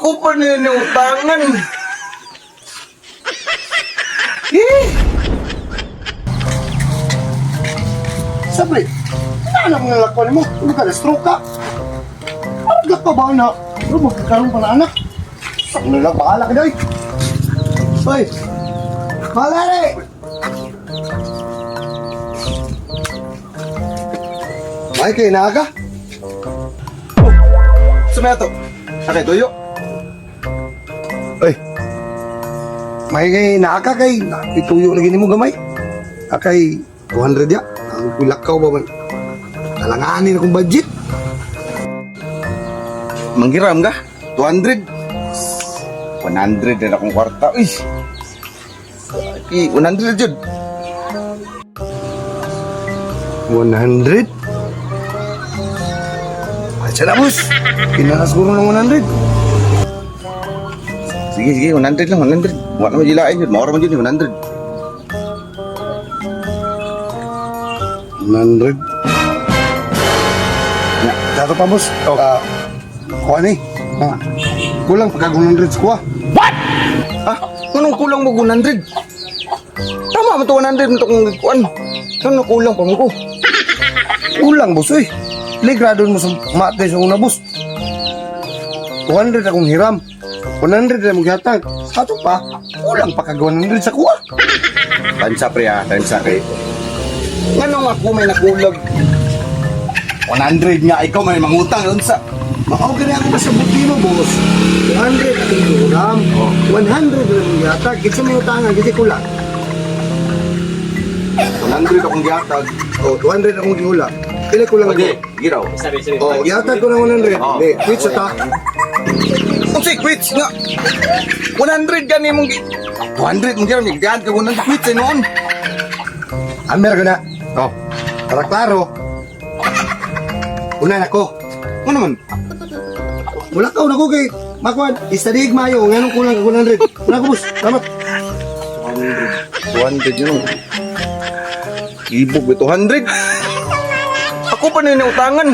Ako pa ninutangan. Eh! Sabi, ano ang nalakwan mo? Ano ka, na-stroke ka? Ano ka ba na? Ano, magkakaroon pa na anak? Ano lang, bahala ka doy. Hoy, bahala rin! Ay, kay naaga. Oh, sumaya to. Okay, tuyo. Ay, may kay naaga kay, ituyo na gini mo gamay. Akay, 200 ya. Ang kulakaw ba man? Kalanganin akong budget. Manghiram ka? 200. 100 na akong kwarta. Uy! Ay, 100 jud. 100? Ay, siya na, boss. Kinala siguro ng 100. Sige, sige, 100 lang, 100. Wala mo jilain jud. Maura man jud 100. 100. Ya. Dato pa, boss. Oh. Ah, kuha ni. Ah, kulang pagka 100 sa kuha. Ah, anong kulang mo 100? Tama mo to 100 mo to kung kuan. Ano kulang pa mo ko? Kulang, boss, uy. Ligrado mo sa mate sa una, boss. 200 akong hiram. 100 na mong gihatag. Ato pa, kulang pa kag 100 sa kuha. Tansa pre ah, tansa kay. Nganong ako may nakulag? 100 nga ikaw may mangutang unsa? Mao gani ako masabuti mo, boss. 200 akong hiram. 100 na mong gihatag. Kinsa may utangan, kasi kulang. 100 akong gihatag. Oh, 200 akong gihula. Pila kulang Okay, ako? giraw. Oh, gihatag ko ng 100. Oh. Hindi, quit sa ta. Unsay quits nga? 100 gani mong 200 mong giram gihatag ka 100 quits ay noon. Amer ko na. Oh, Para klaro. Una na ko. ano man? Wala ka una ko kay Makwan, istadig mayo, nganong kulang ka 100. Una ko, boss. Salamat. 200 yun. Oh. Ibog ba 200? Ako pa ninutangan.